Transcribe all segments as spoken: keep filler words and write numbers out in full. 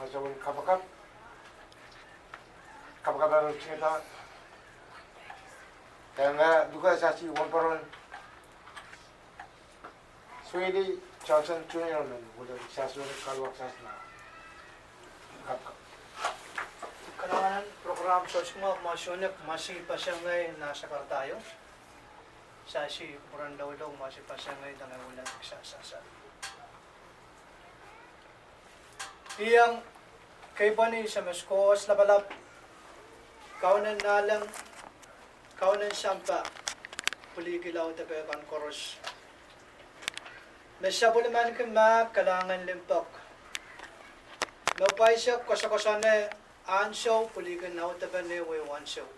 Ansou en kapakap, kapakap en tingda, e ngehi luke sasi wahnpoaron Sweeney Johnson Junior men wole sasi wole kaluwak sasi na kapakap. Kalahngan en program sohte mwahu, ma sohte masi pasang ngehi na sakarada ieu. Sasi kupwuren loulou, masi pasang ngehi, ngehi wole sasi sasa. Iang keipweni Sames Koht Lapalap, Kaunen nanleng, Kaunen sampah, pwilikihla audepe kan koaros. Me sapwellimaniki mahk, kalahngan, limpoak. Me pwaisek koasoakoasoane ansou pwilikin audepe newe ansou.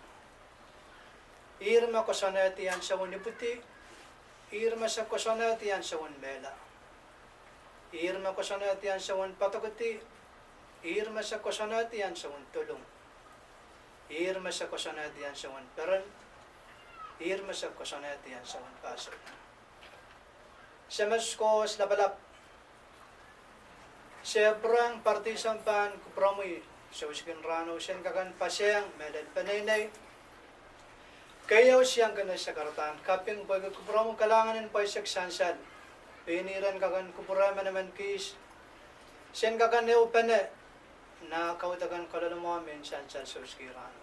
Ihr me koasoanehdi ansoun ipwidi, ihr me se koasoanehdi ansoun mehla. Ihr me koasoanehdi ansoun padokedi, ihr me se koasoanehdi ansoun dolung. Ir me se koasoanehdi ansoun peren, ir me se koasoanehdi ansoun pahso. Sames Koht Lapalap, se pwurehng pardisempahn kupwuromwi souskihen rahno, sen kakan pasehng mehlel peneinei. Keieu, se iang kihong sakaradahn kaping pwehki kupwuromwi kalahngan en pwaisek sansal. Pein iren kakan kupwure emenemen kis, sen kakan ehupene nah kaudok en kaloalamwahu mehn sansal souskihen rahno.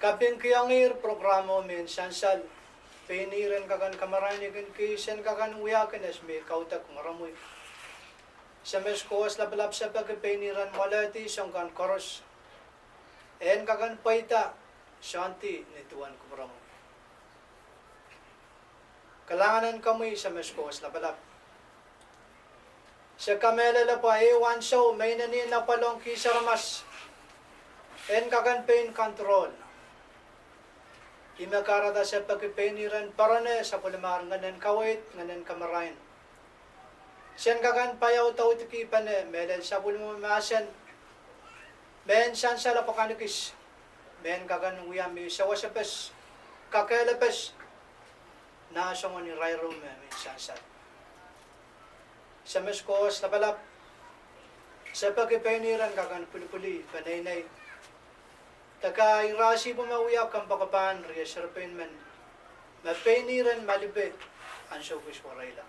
Kapingkihong ir program o mehn sansal, pein iren kakan kamarainihkin kis, sen kakan wiahkin me kaudok mwuromwi. Sames Koht Lapalap, se peki pein iren mwoalehdi soang kan koaros, en kakan pweida soandi ni duwen kupwuromwi. Kalahngan en komwi Sames Koht Lapalap. Se kamehlele pwe ehu ansou me inenen apwal ong kis aramas en kakan pein control. Ih me kahrehda se peki pein iren poarone sapwellimomwi, ngehnen kaweid, ngehnen kamarain, sen kakan paiaudaudkihpene mehlel sapwellime mahsen, mehn sansal apwakanikis, mehn kakan wia me sewesepes, kakehlopes nah soangen irairo me mehn sansal. Sames Koht Lapalap, se peki pein iren kakan pwilipwili peneinei, de kairasihpw me wia kompoakepahn rie serepein men, me pein iren malipe ansou kis wereila.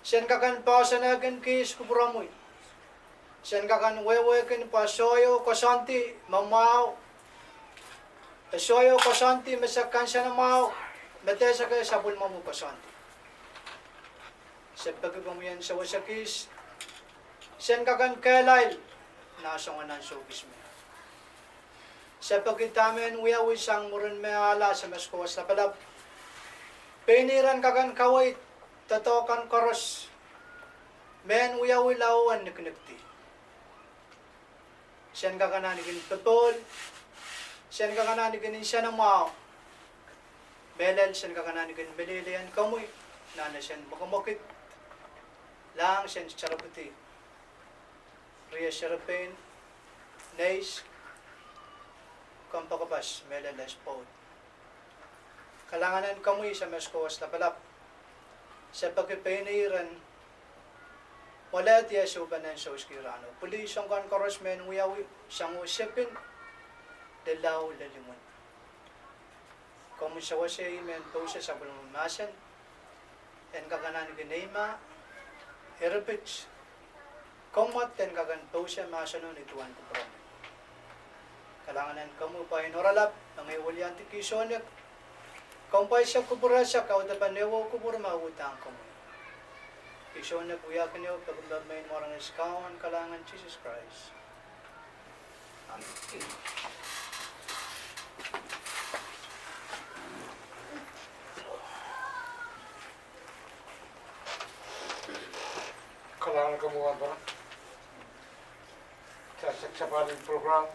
Sen kakan poahsoanehkin kis kupwuromwi. Sen kakan wehwehkin pwe soaio koasoandi me mwahu, e soaio koasoandi me se kansenamwahu, me de sehse sapwellimomwi koasoandi. Se peki komwi en sewese kis, sen kakan kehlail nah soangen ansou kis me. Se peki dahme en wiawi sang mwurin me ahla Sames Koht Lapalap, pein iren kakan kaweid doadoahk kan koaros, mehn wiawi lao en niknikdi. Sen kakan ahneki popohl, sen kakan ahneki nsenamwahu, mehlel sen kakan ahneki meleilei en komwi, nan esen mwekimwekid, lahng sen serepwidi rie serepein, neis, kompoakepaso mehlel sport. Kalahngan en komwi Sames Koht Lapalap, se peki pein iren mwoalehdi eh soupeinen souskihen rahno, pwili soang kan koaros mehn wiawi, sang oh sepin, lel lao lel imwin. Komwi sewese ih mehn pousehla sapwellimomwi mahsen, en kakan ahneki neima, eripit, komw wadek en kakan pousehla mahseno ni duwen kupwuromwi. Kalahngan en komwi pwain oaralap, ngehi weliandi kihsonehk, komw pwaisek kupwure, sehse audepen ehu kupwur me uhdahn komwi. Kihsonehk wiahkin ehu pekipek me i mwaren Kaun, kalahngan Sises Krais. Kalahngan en komwi wahnpoaron. Sehse sapahl en program,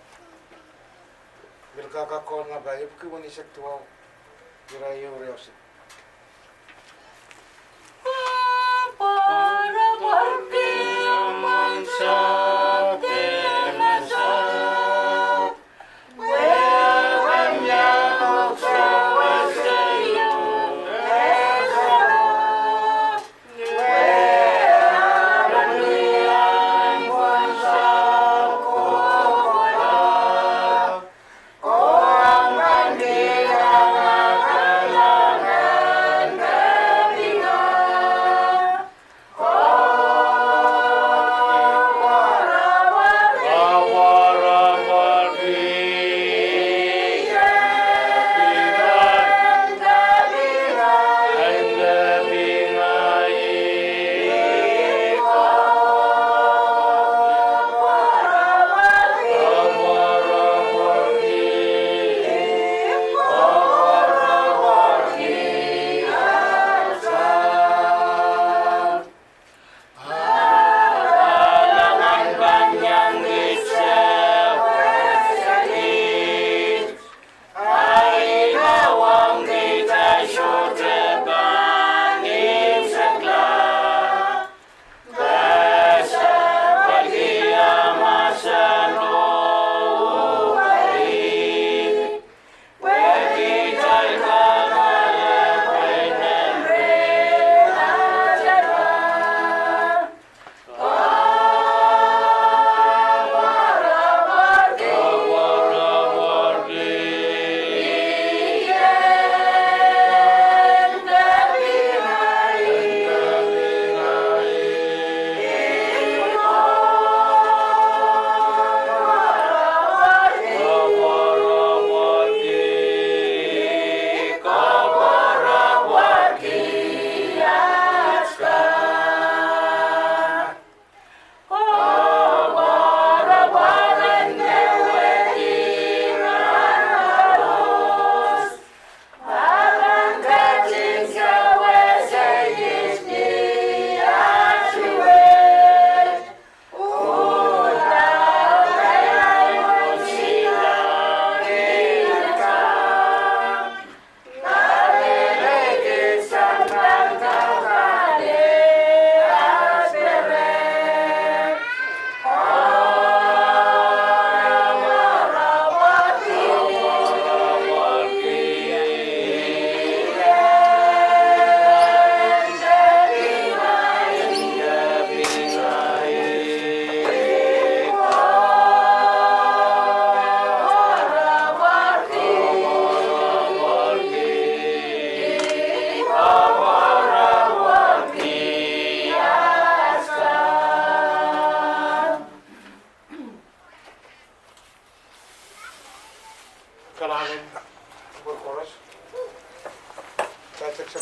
Melkahka Kohnlahpa, epwiki weneisek duwau, ira ehu riau sik.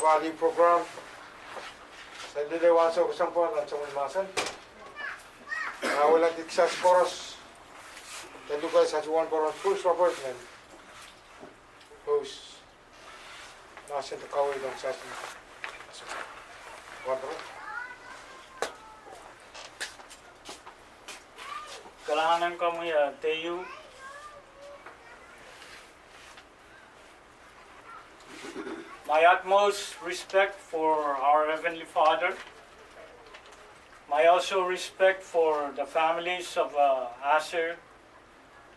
Wali program, se lel ansou kesempwal nan soangen mahsen. A wehwehki kisas koaros, de luke sasuwen koaros pwuhs Robert men. Pwuhs mahsen de kaweid ong sasuwen. Kalahngan en komwi, eh, Teiu. My utmost respect for our Heavenly Father. My also respect for the families of, uh, Asher,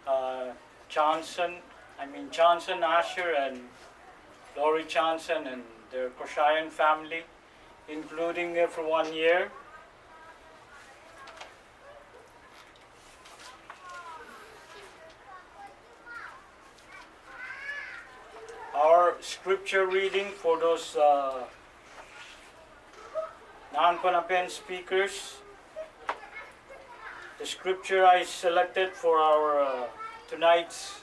uh, Johnson, I mean Johnson Asher and Lori Johnson and their Koshayan family, including everyone here. Our scripture reading for those, uh, non-Pohnpeian speakers, the scripture I selected for our, uh, tonight's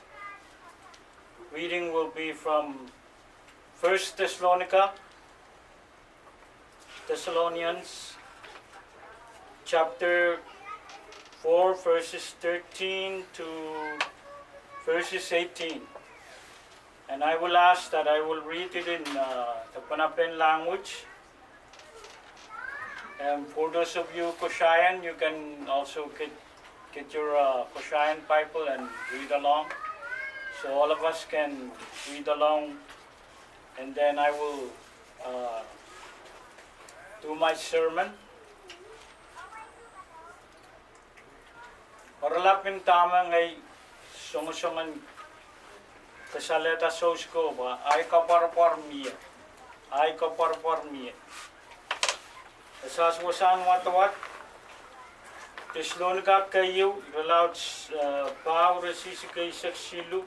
reading will be from First Thessalonica, Thessalonians chapter four, verses thirteen to verses eighteen. And I will ask that I will read it in, uh, the Pohnpeian language. And for those of you Koshayan, you can also get, get your, uh, Koshayan Bible and read along. So all of us can read along, and then I will, uh, do my sermon. Oaralap en dahme ngehi songosongen kasalehda source ko pwe, Ahi Koapworopwor Mie. Ahi Koapworopwor Mie. E sehse wasahn wadawad, Thessalonica keieu, irelaud, eh, pahr iretikitik eisek siluh,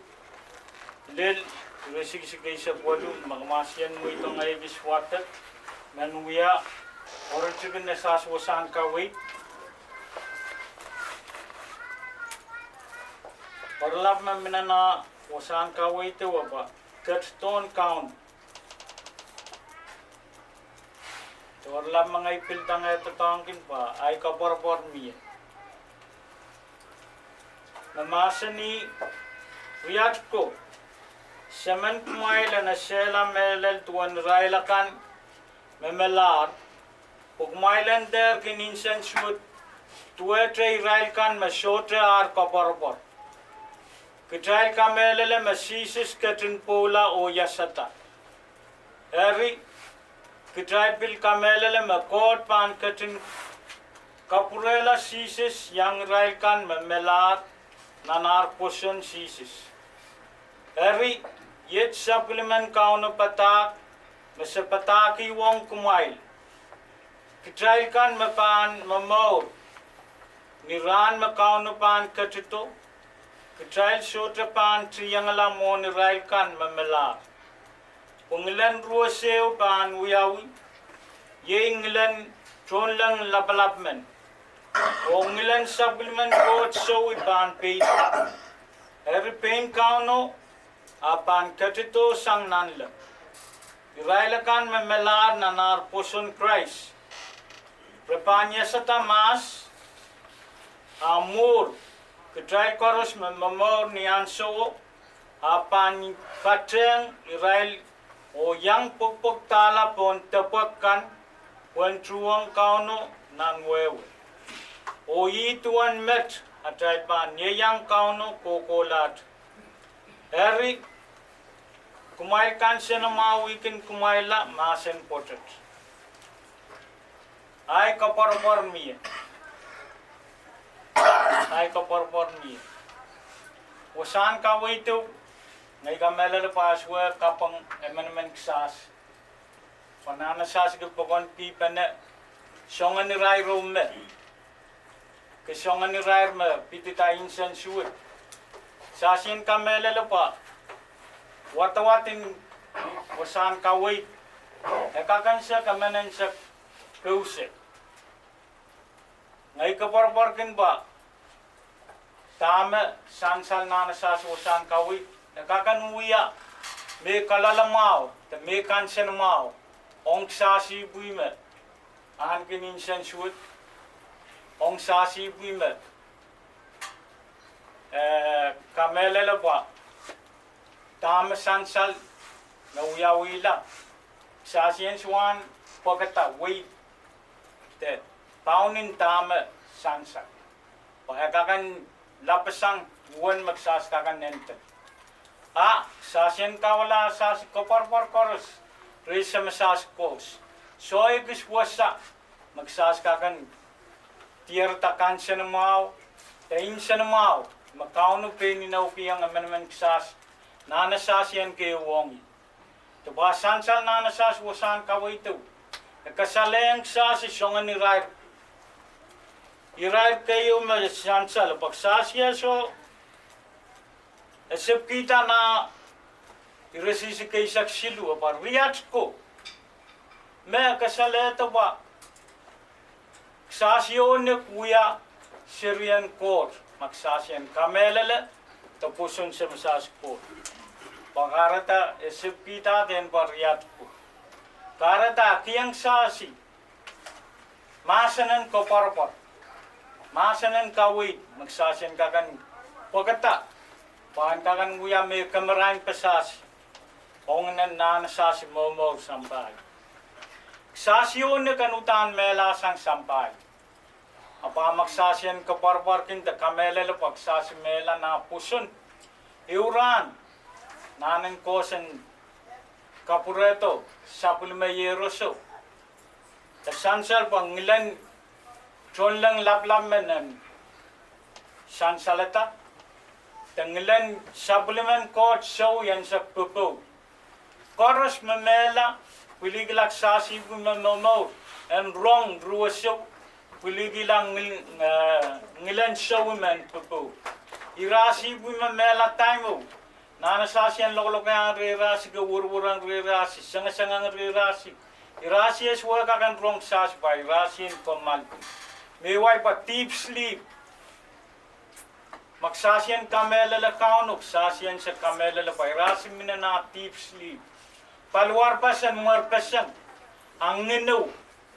lel iretikitik eisek waluh, me kumwail en mweidohng ekis wadek, men wia, oaritik en e sehse wasahn kaweid. Oaralap me mie nan wasahn kaweid ehu pwe, Ketidohn Kauno. Oaralap me ngehi pil doadoahngki pwe, Ahi Koapworopwor Mie. Me mahsanih, Riat ko, se men kumwail en esehla mehlel duwen irail akan me melahr, pwe kumwail en dehr kin nsensuwed duwehte irail kan me sohte ar koapworopwor. Kitail kamehlele me Sises ketin pwoula oh iasada. Eri, kitail pil kamehlele me Koht pahn ketin kapwurehla Sises iang irail kan me melahr nan ar pwoson Sises. Eri, iet sapwellimen Kauno padahk, me se padahkihong kumwail. Kitail kan me pahn momour ni rahn me Kauno pahn ketido, kitail sohte pahn tiengla mwohn irail kan me melahr. Pwe ngilen ruweseu pahn wiawi, iei ngilen tohnleng lapalap men, oh ngilen sapwellimen Koht sowi pahn peidi. Eri pein Kauno, ahpw pahn ketido sang nanleng. Irail akan me melahr nan ar pwoson Krais, re pahn iasada mahs, a mwuhr, kitail koaros me momour ni ansouo, ahpw pahn patehng irail oh iang pwekpwekdahla pohn depwek kan, pwehn tuhwong Kauno nan wehwe. Oh ih duwen met atail pahn ieiang Kauno kohkohlahte. Eri, kumwail kansenamwahu kin kumwailla mahsen pwoatet. Ahi koapworopwor mie. Ahi koapworopwor mie. Wasahn kaweid ehu, ngehi kamehlele pwe e sohte kapwung emenemen kisahs. Pwe nan sahs ke pokon pihpene, soangen irairo me, ke soangen irair me pidida nsensuwed. Sahs en kamehlele pwe, wadawad en wasahn kaweid, e kak en sehse emenemen sehse pouse. Ngehi koapworopworki pwe, dahme sansal nan sahs wasahn kaweid, e kak en wia, me kaloalamwahu, de me kansenamwahu. ong kisahsi pwihme, ahneki nsensuwed, ong kisahsi pwihme, eh, kamehlele pwe dahme sansal me wiawihla, kisahsi en sohte pahn pwekada wei de paunen dahme sansal. Pwe e kak en lapasang uwen me kisahsi kak en nda. A kisahsi en kawala kisahsi koapworopwor koaros, rehn semesahsi kohs. Soh ekis wasa me kisahsi kak en diarada kansenamwahu, de nsenamwahu, me Kauno pein inoukihong emenemen kisahsi, nahn kisahsi en keiong. De pwe sansal nahn kisahsi wasahn kaweid, e kasalehiong kisahsi soangen irair, irair keieu me sansal, pwe kisahsi e soh, e sipkihda nan Iresis eisek siluh, pwe riat ko me kasalehda pwe kisahsi o nek wia serien Koht, ma kisahsi en kamehlele, de pwoson semesahsi Koht. Pwe kahrehda e sipkihda dehn pwe riat ko. Kahrehda kihong kisahsi mahsen en koapworopwor, mahsen en kaweid, me kisahsi en kak en pwekada, pwe en kak en wia me kamarain pisasehng nan nahn kisahsi momour sampah. Kisahsi o nek en uhdahn mehla sang sampah. Ahpw ma kisahsi en koapworopworki de kamehlele pwe kisahsi mehla nan pwoson, ehu rahn, nan en kohsang kapwurehdo sapwellime iehroso, de sansal pwe ngilen tohnleng lapalap men en sansalada, de ngilen sapwellimen Koht sou en sehd pwopwoud. Koaros me mehla, pwilikihla kisahsi pwihme momour, en rong ruwesou, pwilikihla ngil-, eh, ngilen sou men pwopwoud. Irasi pwihme mehla daimou, nahn kisahsi en lokolokaiahn reirasi, ke wereweren reirasi, sengesengen reirasi. Irasi e sohte kak en rong kisahsi pwe irasi en komoal. Me wai pwe deep sleep. Ma kisahsi en kamehlele Kauno, kisahsi en sehd kamehlele pwe irasi mihmi nan deep sleep. Paliwar pesen, mwer pesen, a nginou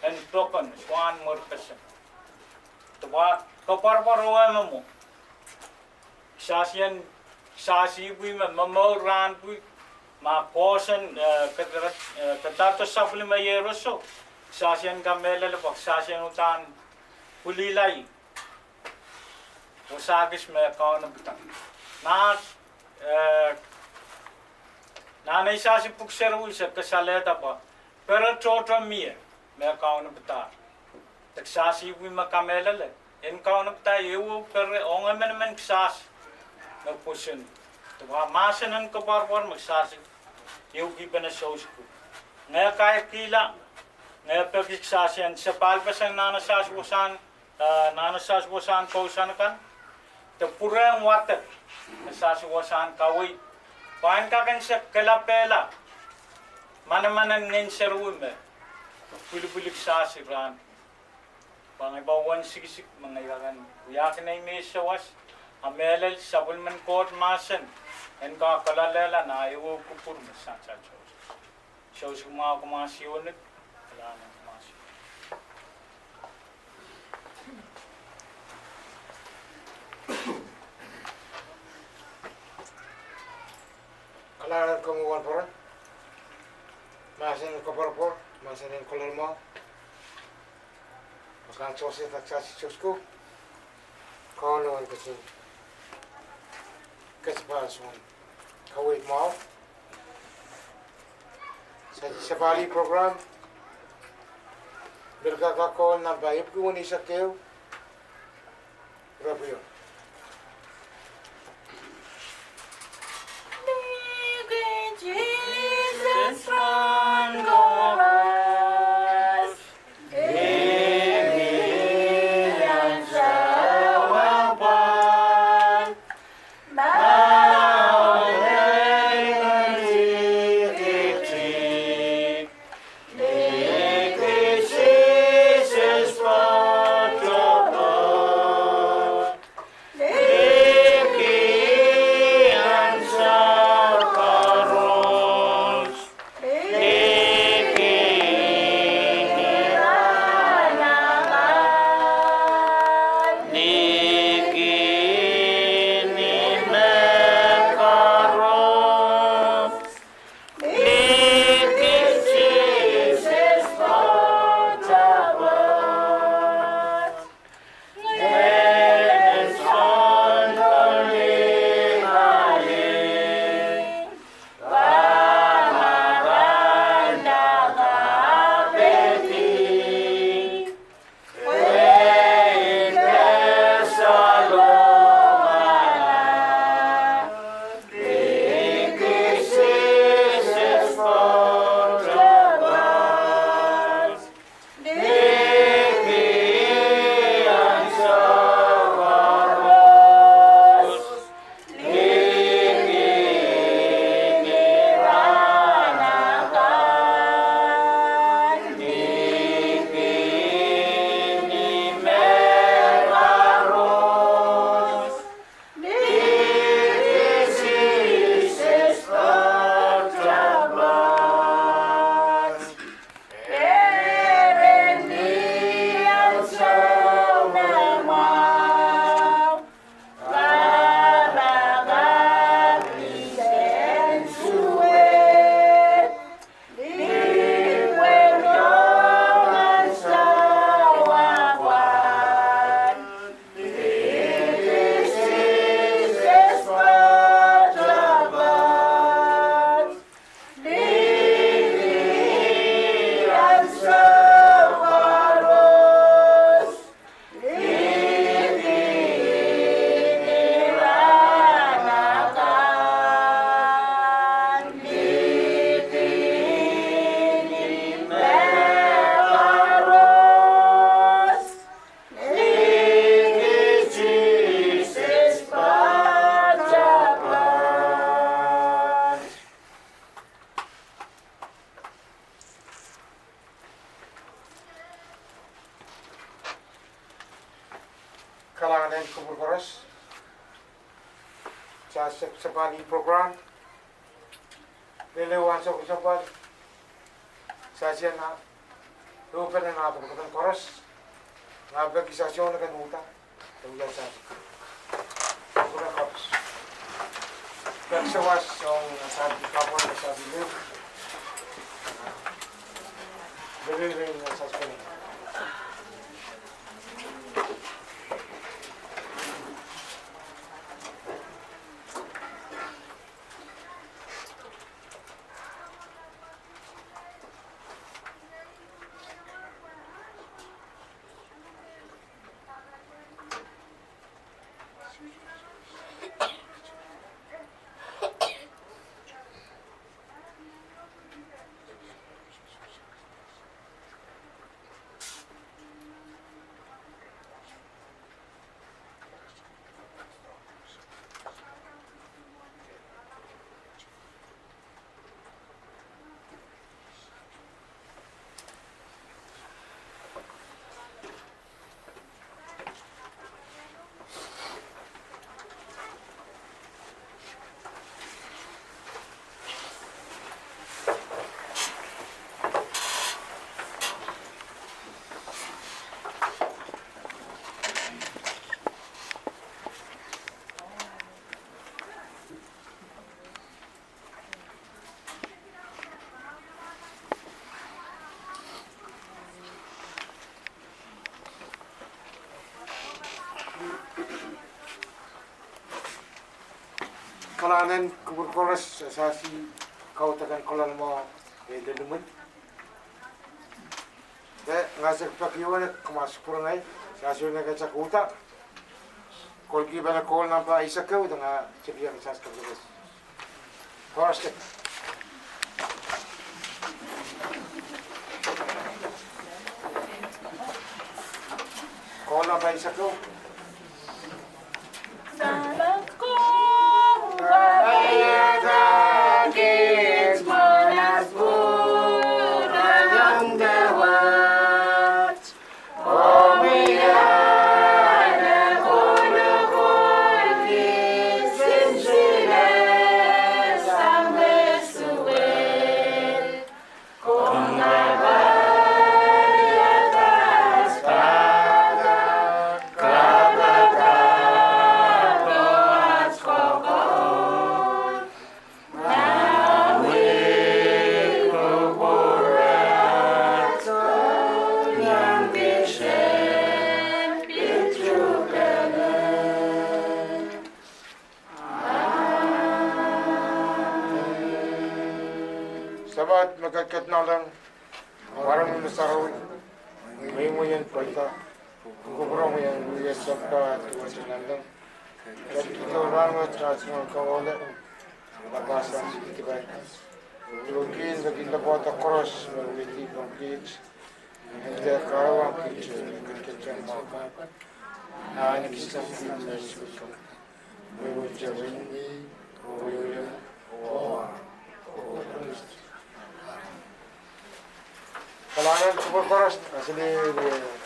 en pokon, soangen mwer pesen. De pwe koapworopwor o e mwo mwo. Kisahsi en, kisahsi pwihme momour rahn pwihk, ma kohsang, eh, kadaradahn, eh, kadaradahn sapwellime iehroso, kisahsi en kamehlele pwe kisahsi en uhdahn pwilihla wasakis me Kauno pwutak. Nan, eh, nan eisehsek pwuhk sarawi se kasalehda pwe pere tohto mie me Kauno pwutak. De kisahsi pwihme kamehlele, en Kauno pwutak ehu pere ong emenemen kisahsi me pwoson. De pwe mahsen en koapworopwor me kisahsi ehu kihpene sousko. Ngehi kairkihla, ngehi peki kisahsi en sapahl pesen nahn kisahsi wasahn, eh, nahn kisahsi wasahn kousoan kan, de pwurehng wadek, kisahsi wasahn kaweid, pwe en kak en sehd kelapehla manaman en ngehn sarawi me pwilipwil kisahsi rahn. Pwe ngehi pahn wen sikisik me ngehi kak en wiahkin nei me sawas, a mehlel sapwellimen Koht mahsen en kak kalalehla nan ehu kupwur me sansal. Sousko mwahu, kamwahsi onek, kalahngan en kamwahsi. Kalahngan en komwi wahnporon, mahsen en koapworopwor, mahsen en kaloalamwahu. Ma ke sohte kisahsi, sousko. Kauno, en ketin kesempwal soangen kaweid mwahu. Sa, sapahl program, Melkahka Koul, nampa epwiki weneisek ehu. Reviewing. koaros. Sa se-, sapahl en program. Lelehu ansou kesempwal. Sa sie na, ruhpene na pekpeken koaros. Na peki sa sohte kan uhda. Peki sawas ong Sabi Kapon, Sabi Luk. Lelehu ong Sabi Kapon. Kalahngan en kupwur koaros, sasi kaudoken kolong mwo, eh, lelimen. Pwe ngasek peki wene kumwa kupwur ngehi, sasi wene kasa kuhda. Goalkeeper en kohl namba eisek ehu, de nga tepia sasi kapakap. Koaros. Kohl namba eisek ehu. Samat me ketiket nanleng, wahnpoaron me sarawi, mweimwei en pweida, kupwuromwi en wia sampah duwehte nanleng. Ketikihdo rahnwet atail tungoal kawahu, lapalap sang dipai. Tuhkin me kin lapwada koaros me wia dihp ong kiht, en dehr kahrehiong kiht me kin ketiket mwahu. Ahn kisang kiht me sukuhlong. Kalahngan en kupwur koaros, a seli, eh,